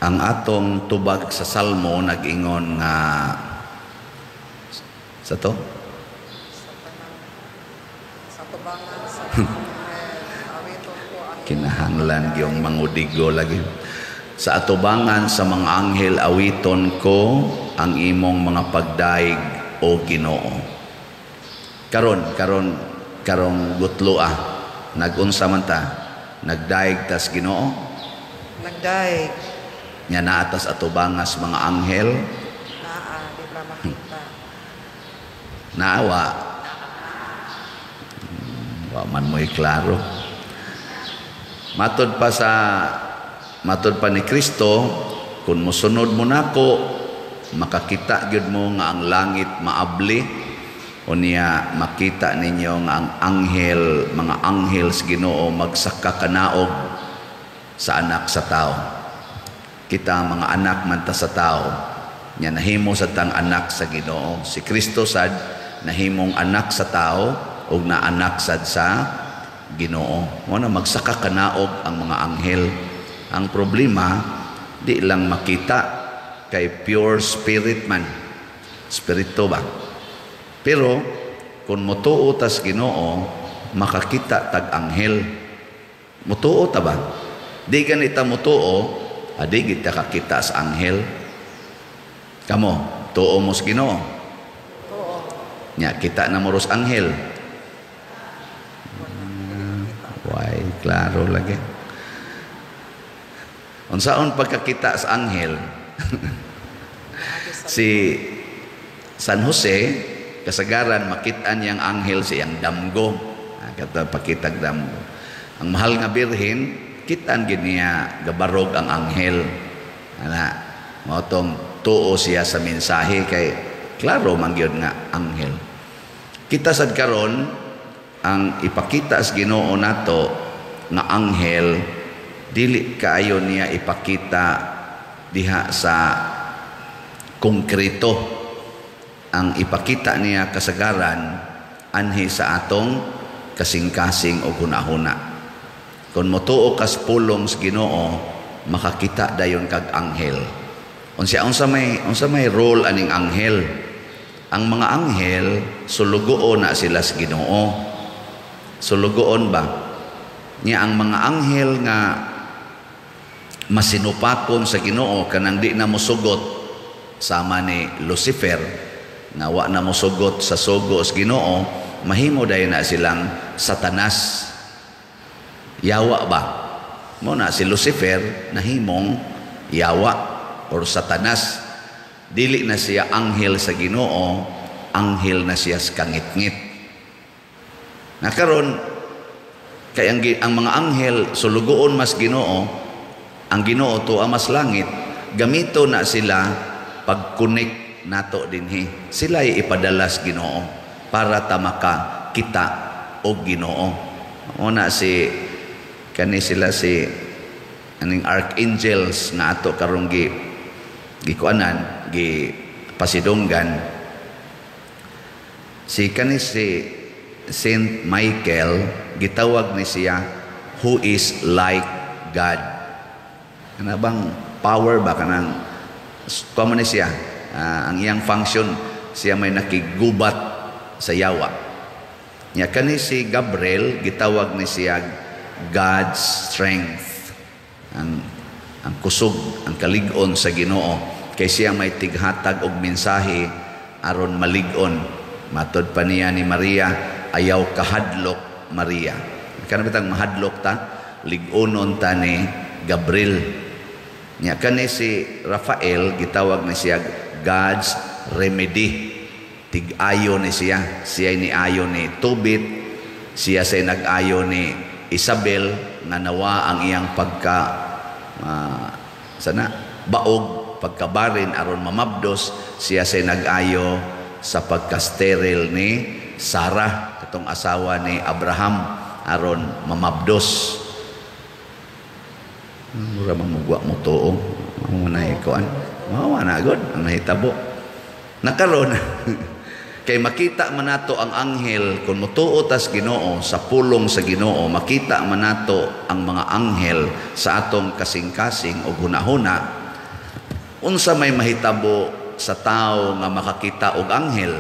Ang atong tubag sa Salmo nag-ingon nga sa to Sa tubangan sa mga anghel, awiton ko ang imong Kinahanglan gyung mangudigo lagi. Sa atubangan sa mga anghel, awiton ko ang imong mga pagdaig, o Ginoo. Karon karon karong gutlo ah, nagunsa man ta? Nagdaig tas Ginoo? Nagdaig. Nya naa tas atubangas mga anghel? Naa, di ba makita? Naawa wa man mo'y klaro. Matod pa ni Kristo, kung mosunod mo nako, makakita gyud mo nga ang langit maabli, unya makita ninyo nga ang anghel, mga anghel sa Ginoo magsaka kanaog sa Anak sa Tao. Kita mga anak man ta sa tao, nya nahimo sa tang anak sa Ginoo. Si Kristo sad nahimong anak sa tao ug na anak sad sa Ginoo. Mo na magsaka kanaog ang mga anghel. Ang problema, di lang makita kay pure spirit man, spirito ba? Pero kung motuo tas Ginoo, makakita tag anghel. Motuo ta ba? Di ganita motuo, adi kita kakita sa anghel. Kamo, tuo mo sa Ginoo? Tuo. Nya kita na mo ros anghel? Why, klaro lagi. Unsaon pagkakita sa anghel? Naagi sa Si San Jose, kasagaran makit-an niyang anghel sa iyang damgo. Ah, kato pakitag damgo. Ang Mahal nga Birhen, kitan gid niya gabarog ang anghel. Ana, mao tong tuo siya sa mensahe kay klaro man gyud nga anghel. Kita sad karon, ang ipakita sa Ginoo nato nga anghel, dili kaayo niya ipakita diha sa konkreto. Ang ipakita niya kasagaran anhi sa atong kasing-kasing o hunahuna. Kung motuo kas pulong sa Ginoo, makakita dayon kag anghel. Unsa may role aning anghel? Ang mga anghel sulugoon na sila sa Ginoo. Sulugoon ba? Nya ang mga anghel nga masinupakon sa Ginoo, kanang di na mosugot, sama ni Lucifer nga wa na mosugot sa sugo sa Ginoo, mahimo dayon na silang Satanas. Yawa ba? Mo na si Lucifer nahimong yawa or Satanas. Dili na siya anghel sa Ginoo, anghel na siya sa kangitngit. Na karon kay ang mga anghel sulugoon mas Ginoo, ang Ginoo tuwa mas langit, gamito na sila pag-connect nato dinhi. Sila ay ipadala sa Ginoo para ta maka kita og Ginoo. Una si kani sila, si aning archangels nga ato karong gi gikuanan, gi pasidunggan, si kani si Saint Michael, gitawag ni siya "who is like God". Kana bang power ba, kanang kuan man ni siya, ang iyang function, siya may nakigubat sa yawa. Nya kani si Gabriel, gitawag ni siya "God's strength", ang kusog, ang kalig-on sa Ginoo, kay siya may tighatag og mensahe aron malig-on. Matod pa niya ni Maria, "Ayaw kahadlok, Maria." Kana bitang mahadlok ta, lig-onon ta ni Gabriel. Nya kani si Rafael, gitawag ni siya "God's remedy". Tig-ayo ni siya. Siya ni ayo ni Tobit, siya say nag-ayo ni Isabel nga nawa ang iyang pagka sana baog, pagkabarin aron mamabdos. Siya say nag-ayo sa pagka-sterile ni Sarah, katong asawa ni Abraham, aron mamabdos. Mura mamugwa mo tuo. Mao na ikuan. Mao na gud ang nahitabo. Nakaron kay makita man nato ang anghel kung motuo tas Ginoo sa pulong sa Ginoo, makita man nato ang mga anghel sa atong kasing-kasing o hunahuna. Unsa may mahitabo sa tao nga makakita og anghel?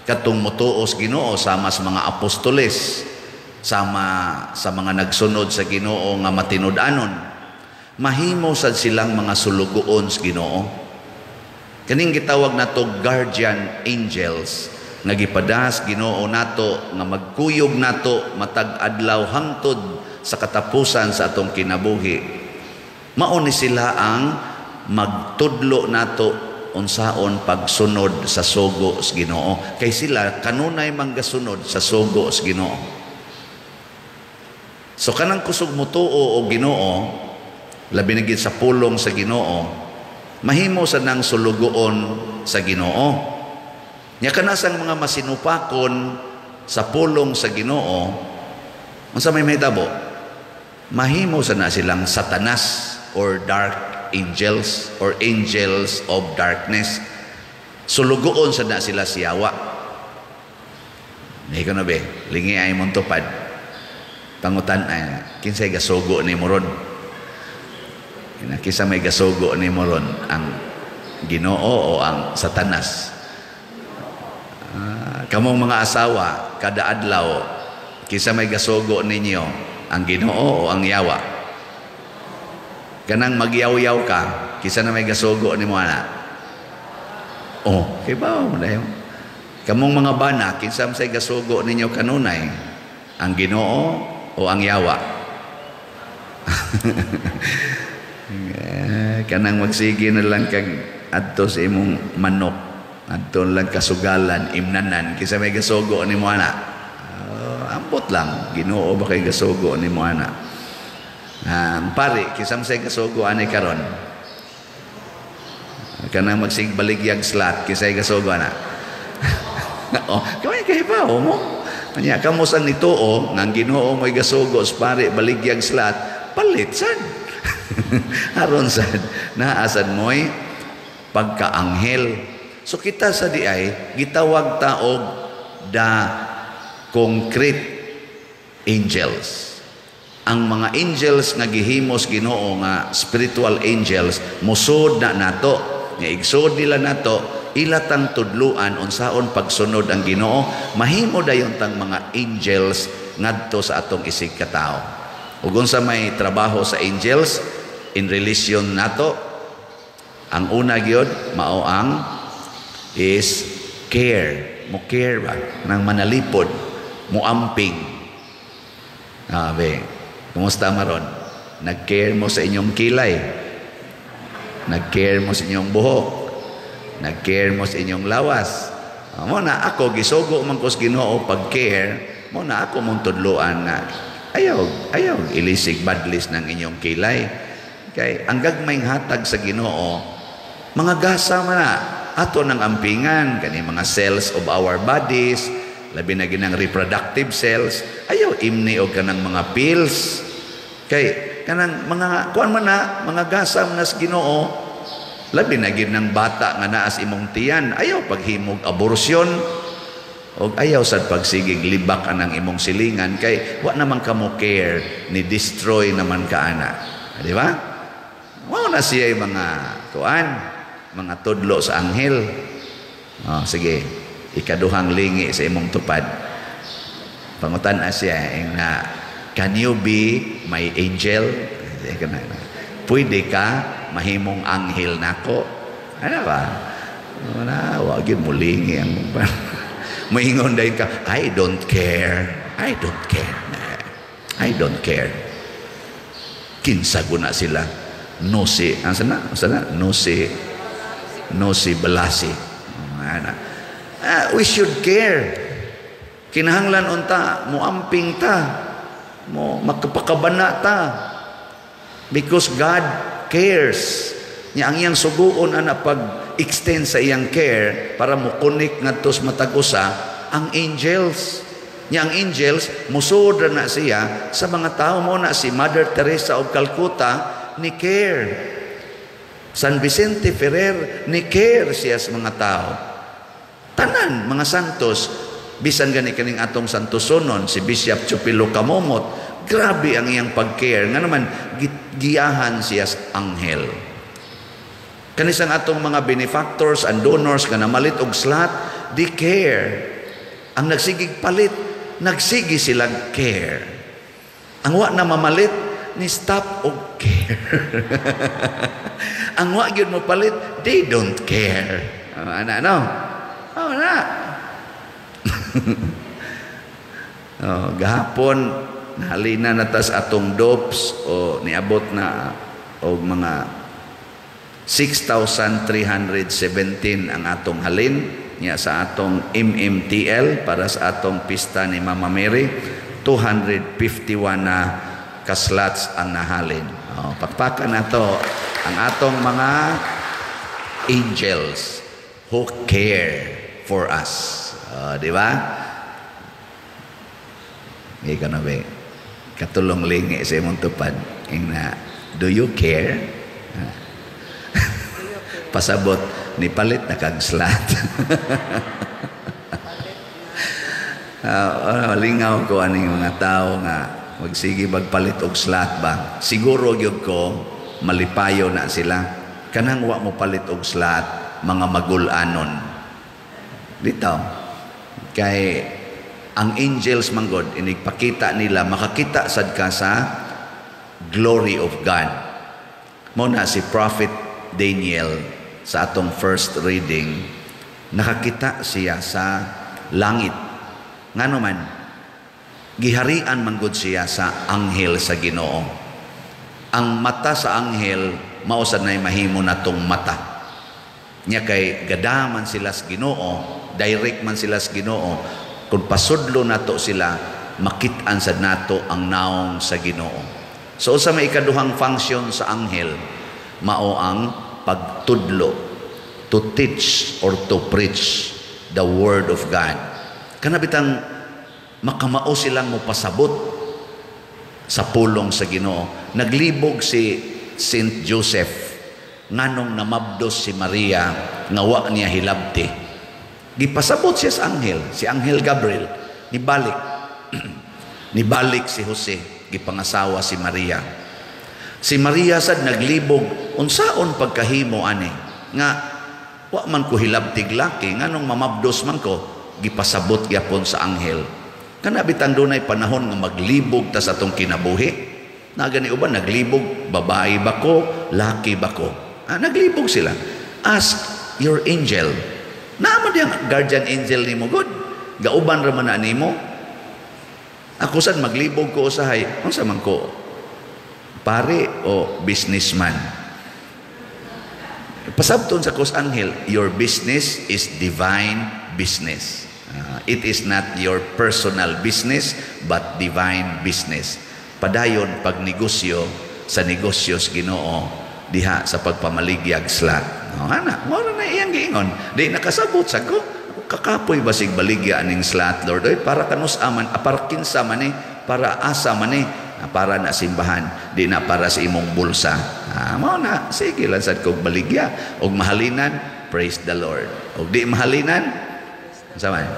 Katong motuo sa Ginoo sama sa mga apostoles, sama sa mga nagsunod sa Ginoo nga matinud-anon, mahimo sad silang mga sulugoon sa Ginoo. Kaning gitawag nato guardian angels nga gipadas Ginoo nato nga magkuyog nato matag adlaw hangtod sa katapusan sa atong kinabuhi. Mao ni sila ang magtudlo nato unsaon pagsunod sa sugo sa Ginoo, kay sila kanunay manggasunod sa sugo sa Ginoo. So kanang kusog motuo og Ginoo, labi na gid sa pulong sa Ginoo, mahimo sa nang sulugoon sa Ginoo. Nya kanasang mga masinupakon sa pulong sa Ginoo, unsa may mahitabo? Mahimo sa na silang Satanas or dark angels or angels of darkness. Sulugoon sa na sila siyawa. Nahi ko na be, lingi ay mong tupad. Pangutan ay, kinsay gasugo ni moron? Kinsa may gasugo ni moron? Ang Ginoo o ang Satanas? Kamong mga asawa, kada adlaw, kinsa may gasugo ninyo? Ang Ginoo o ang yawa? Kanang magyaw-yaw ka, kinsa na may gasugo nimo ana? Oh, kay ba mo dayon? Kamong mga bana, kinsa may gasugo ninyo kanunay? Ang Ginoo o ang yawa? Kanang magsige na lang kag adto sa imong manok, adto lang kasugalan, imnanan, kinsa may gasugo nimo ana? Ambot lang, Ginoo ba kay gasugo nimo ana? Pare, kinsa may gasugo ani karon? Kanang magsigbaligyag slot, kinsa may gasugo ana? Oh, kamay kay pa mo. Anya kamo sang nituo nga ang Ginoo mo'y gasugo sa pare baligyag slot, palit sad. Aron sad naasad mo'y pagkaanghel. So kita sa di ay gitawag ta og the concrete angels. Ang mga angels nga gihimos Ginoo nga spiritual angels, musod na nato, nga igsod nila nato, ila tang tudluan unsaon pagsunod ang Ginoo, mahimo dayon tang mga angels ngadto sa atong isig katawo. Ug unsa may trabaho sa angels in relation nato? Ang una gyud mao ang is care. Mo care ba nang manalipod, mo amping. Abe, kumusta maron? Nag-care mo sa inyong kilay, nag-care mo sa inyong buhok, nag-care mo sa inyong lawas. Mo na ako gisugo man ko sa Ginoo pag-care, mo na ako mong tudloan nga ayaw ayaw ilisig badlis ng inyong kilay. Kay ang gagmayng hatag sa Ginoo, mga gasa man na ato ng ampingan kani mga cells of our bodies, labi na ginang reproductive cells, ayaw imni og kanang mga pills. Kay kanang mga kuan man na, mga gasa man na sa Ginoo, labi na gid ng bata nga naa sa imong tiyan, ayaw paghimog abortion og ayaw sad pagsigig libak anang imong silingan kay wa naman kamo care, ni destroy naman ka ana. Di ba? Mao na siya yung mga kuan, mga tudlo sa anghel. Oh, sige, ikaduhang lingi sa imong tupad. Pangutan na siya na, can you be my angel? Pwede ka mahimong anghel nako? Ano ba? Wala, wa gyud mo lingi ang moingon dayon ka, I don't care. I don't care. I don't care. Kinsa guna sila? No si, ang sana? Sana? No si, no si balasi. Ana. We should care. Kinahanglan unta, moamping ta, mo makapakabana ta. Because God cares. Nya ang iyang suguon ana pag-extend sa iyang care para mo connect ngadto sa matag usa ang angels. Nya ang angels musod na siya sa mga tao. Mo na si Mother Teresa of Calcutta ni care. San Vicente Ferrer ni care siya sa mga tao. Tanan mga santos, bisan gani kaning atong santosonon si Bishop Chupilo Camomot, grabe ang iyang pag-care nga naman giyahan siya sa anghel. Kanisang atong mga benefactors and donors nga namalit og slot, they care. Ang nagsigig palit, nagsigi silang care. Ang wa na mamalit, ni stop og care. Ang wa gyud mo palit, they don't care. Oh, ana no? Oh, na. Oh, gahapon nahalina na tas atong dopes o niabot na og mga 6,317 ang atong halin niya sa atong MMTL para sa atong pista ni Mama Mary. 251 na kaslots ang nahalin. Oh, pakpakan na to ang atong mga angels who care for us. Oh, di ba? Ikaw na ba? Katulong lingi sa imong tupad. Ingna, do you care? Pasabot, ni palit na kag slot. Lingaw ko aning mga tao nga magsige magpalit og slot ba. Siguro gyud ko malipayo na sila. Kanang wa mo palit og slot, mga magulanon. Dito. Kay ang angels manggod inigpakita nila, makakita sad ka sa glory of God. Mo na si Prophet Daniel sa atong first reading, nakakita siya sa langit. Ngano man, giharian manggod siya sa anghel sa Ginoo. Ang mata sa anghel mao sad nay mahimo natong mata. Nya kay gadaman sila sa Ginoo, direct man sila sa Ginoo. Kung pasudlo nato sila, makit-an sad nato ang naong sa Ginoo. So sa may ikaduhang function sa anghel, mao ang pagtudlo, to teach or to preach the word of God. Kana bitang makamao silang mopasabot sa pulong sa Ginoo. Naglibog si Saint Joseph nganong namabdos si Maria nga wa niya hilabti. Gipasabot siya sa anghel, si Anghel Gabriel, nibalik. Nibalik si Jose, gipangasawa si Maria. Si Maria sad naglibog, unsaon pagkahimo ani nga wa man ko hilabtig laki, nganong mamabdos man ko, gipasabot gyapon sa anghel. Kana bitang dunay panahon nga maglibog ta sa atong kinabuhi. Na gani uban naglibog, babae ba ko, laki ba ko? Ah, naglibog sila. Ask your angel. Naa man diyang guardian angel nimo god. Gauban ra man na nimo. Ako sad maglibog ko usahay, unsa man ko? Pare o businessman? Pasabton sa kos anghel, your business is divine business. It is not your personal business but divine business. Padayon pagnegosyo sa negosyo sa Ginoo diha sa pagpamaligyag slot. No, ana, mao na iyang giingon. Di nakasabot sa ko. Kakapoy basig baligya aning slot, Lord. Oy, para kanus aman, para kinsa man ni, para asa man ni, para na simbahan, di na para sa imong bulsa. Mao na, sige lang sad kog baligya og mahalinan, praise the Lord. Og di mahalinan, unsa man?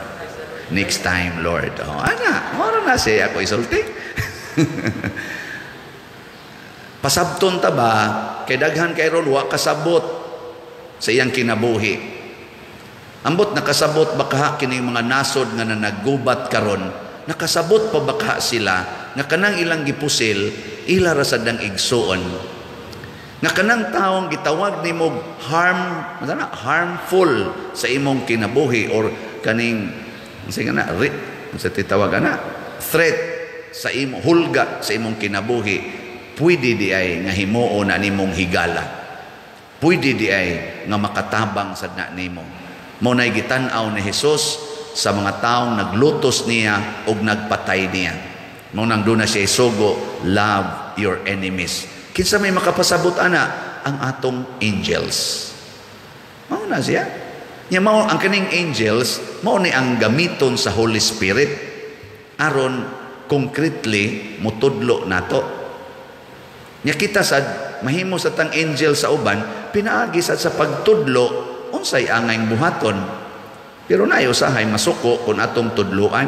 Next time, Lord. Oh, ana, mao na siya ako isulti. Pasabton ta ba kay daghan kay ron wa kasabot sa iyang kinabuhi. Ambot nakasabot baka kining mga nasod nga nanagubat karon, nakasabot pa baka sila nga kanang ilang gipusil ila ra sad ang igsuon. Nga kanang taong gitawag nimo harm, na, harmful sa imong kinabuhi or kaning unsa nga na unsa titawag ana, threat sa imo, hulga sa imong kinabuhi, pwede di ay nga himuon na nimong higala. Pwede di ay nga makatabang sad na nimo. Mao nay gitan-aw ni Hesus sa mga taong naglutos niya og nagpatay niya. Mao nang doon na siya isugo, love your enemies. Kinsa may makapasabot ana? Ang atong angels. Mao na siya. Nya mao ang kaning angels, mao ni ang gamiton sa Holy Spirit aron concretely mutudlo nato. Nya kita sad mahimo sa tang angel sa uban, pinaagi sad sa pagtudlo unsay angay buhaton. Pero naay usahay masuko kun atong tudloan.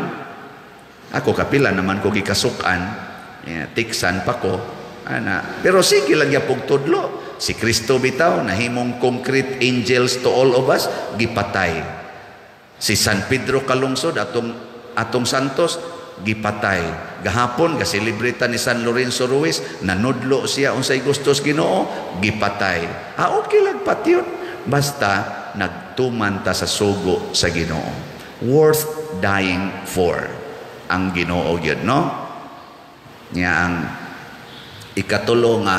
Ako kapila naman ko gikasukan, tiksan pa ko ana. Pero sige lang gyapog tudlo. Si Kristo bitaw nahimong concrete angels to all of us, gipatay. Si San Pedro Calungsod, atong atong santos, gipatay. Gahapon gaselebrita ni San Lorenzo Ruiz, nanudlo siya unsay gustos Ginoo, gipatay. Ah, okay lang patyon basta nagtuman ta sa sugo sa Ginoo. Worth dying for ang Ginoo gyud, no? Nya ang ikatulo nga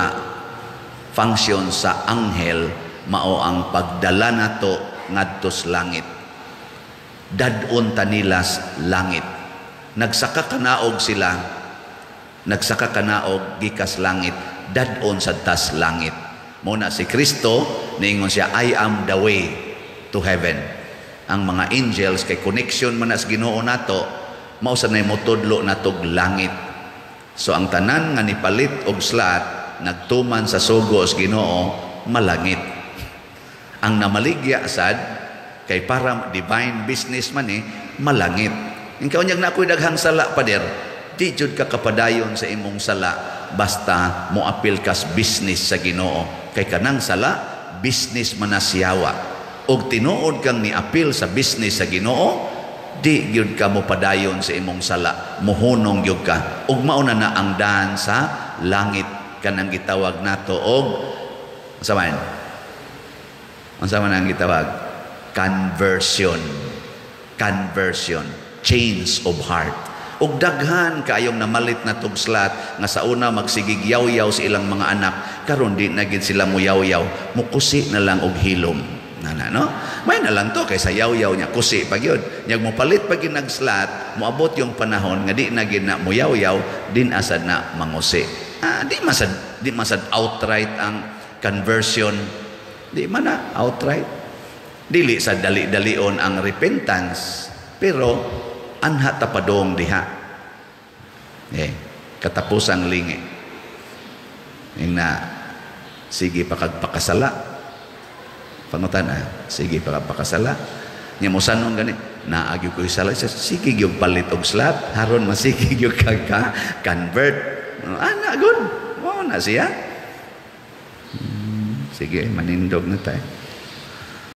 function sa anghel mao ang pagdala nato ngadto sa langit. Dad-on ta nila sa langit. Nagsaka kanaog sila, nagsaka kanaog gikas langit, dad-on sa tas langit. Mao na si Kristo niingon siya, "I am the way to heaven." Ang mga angels kay connection man sa Ginoo nato, mao sa nay motudlo natog langit. So ang tanan nga nipalit og slat, nagtuman sa sugo sa Ginoo, malangit. Ang namaligya sad kay para divine business man eh, malangit. Ing kaunyag na ako'y daghang sala, pader, di jud ka kapadayon sa imong sala basta moapil kas business sa Ginoo. Kay kanang sala, business man na siyawa. Og tinuod kang niapil sa business sa Ginoo, di gyud ka mo padayon sa imong sala, mohunong gyud ka. Ug mao na na ang daan sa langit, kanang gitawag nato og unsa man? Unsa man ang gitawag? Conversion. Conversion. Change of heart. Ug daghan kaayong namalit na tugslat nga sa una magsigig yaw-yaw sa ilang mga anak, karon di na gid sila muyaw-yaw, mukusi na lang og hilom. Nana, no? May na lang to kaysa yaw-yaw niya, kusi pa gyud. Nyag mopalit pa gyud nagslat, moabot yung panahon nga di na gyud na muyaw-yaw, din asad na mangusi. Ah, di masad outright ang conversion. Di man na outright. Dili sa dali-dalion ang repentance, pero anha ta padong diha. Eh, katapusang lingi. Yung na, sige pa kag pakasala. Pangutan ah, sige pa kag pakasala. Nya mo sanong gani, naagi ko sala, sige gyud palit og slat, haron masige gyud ka ka convert. Ana good. Mo na siya. Sige, manindog na tayo.